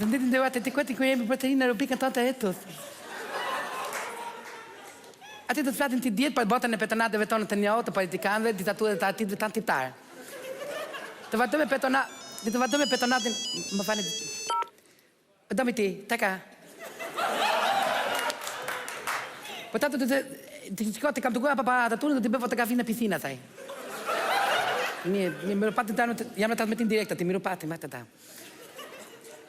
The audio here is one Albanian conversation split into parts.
Përshëndetje nderuar të tikoj ku jemi përsëri në rubrikën tonë të Etus. Aty do të flasim ti dihet për botën e petonateve tonë të njohur, të politikanëve, diktaturë të artistëve tanë tiptarë. Të vazhdojmë me petona, të vazhdojmë me petonatin, më falni. Domi ti, taka. Po ta të të të shiko, të kam dërguar paparat aty, do t'i bëj fotografi në pishinë asaj. Mirë, mirë, mirupafshim tani, jam në transmetim direkt aty, mirupafshim, atë ta.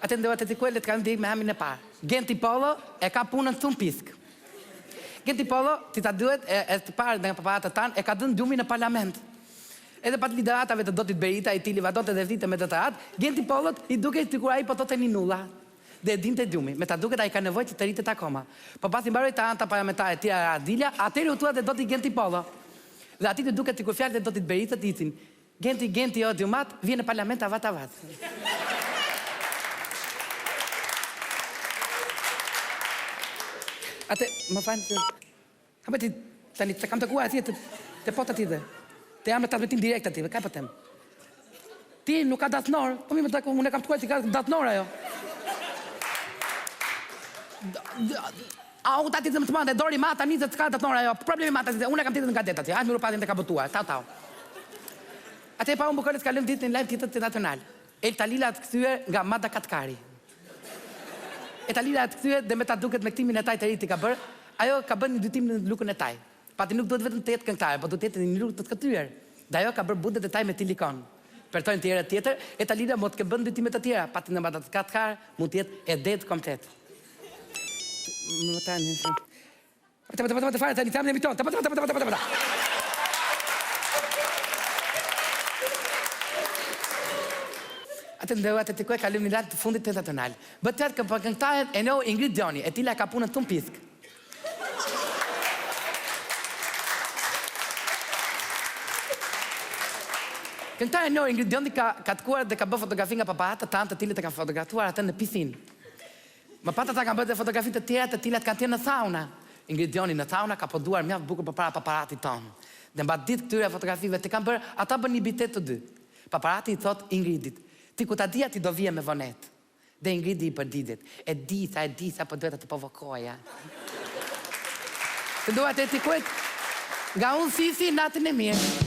Atë nderuar të tikoj, le të kalojmë direkt me hamin e parë. Genti Pollo e ka punën thum pisk. Genti Pollo, ti ta duhet, e, e të parë nga paparatët tanë, e ka dhënë gjumin në parlament. Edhe pas lideratave të zotit Berita, i cili vazhdonte dhe flinte me të rahat, Genti Pollot i dukej sikur ai po thote ninulla. Dhe e dinte gjumi. Me ta duket ai ka nevojë që të rritet akoma. Po pasi mbaroi seanca parlamentare e tira rahat zilja, atëherë u tua dhe zoti Genti Pollo. Dhe atij i duket sikur fjalët e zotit Beritës ishin, Genti, Genti o gjumat, vjen në parlament avat avat. Atë, më falni se Ha ti tani të kam takuar atje të te pot aty dhe. Te jam në transmetim direkt aty, ka po them. Ti nuk ka dashnor, po mi më taku, unë e kam takuar si ka dashnor ajo. A u tati të më të mande, dori ma tani se s'ka dashnor ajo. Problemi ma tani, unë e kam tjetër në gazetë aty. Hajt mirupafshim të ka botuar. Tau tau. Atë e pa unë bukur të kalojmë ditën në lajm tjetër të nacional. Elta Lila të kthyer nga Madagaskari. Elta Lila të kthyer dhe me ta duket me kthimin e taj të ri të ka bërë, ajo ka bërë një ndrytim në lukun e taj. Pati nuk duhet vetëm të jetë këngëtare, po duhet të jetë një luk të kthyer. Dhe ajo ka bërë buzët e taj me silikon. Pertojnë tjera tjetër, Elta Lila mos të bën ndrytime të tjera, pati në Madagaskar mund të jetë e detë komplet. Më tani. Të të të fare tani tham në miton. Të të të të të të. Atë nderuar të tikoj kalojmë në lajm të fundit sensacional. Bëhet fjalë për këngëtaren e njohur Ingrid Gjoni, e cila ka punën thum pisk. Këngëtarja e njohur Ingrid Gjoni ka ka takuar dhe ka bërë fotografi nga paparatët tanë të cilët e kanë fotografuar atë në pishinë. Më pas ata kanë bërë dhe fotografi të tjera të cilat kanë qenë në sauna. Ingrid Gjoni në sauna ka pozuar mjaft bukur përpara paparatit tonë. Dhe mbas gjithë këtyre fotografive të kanë bërë, ata bënë një bisedë të dy. Paparati i thotë Ingridit, Ti ku ta dija ti do vije me vonesë. Dhe Ingridi i përgjigjet, E di, tha, e di, tha, po doja të të provokoja. Të dua të etikojt nga unë Fifi, natën e mirë.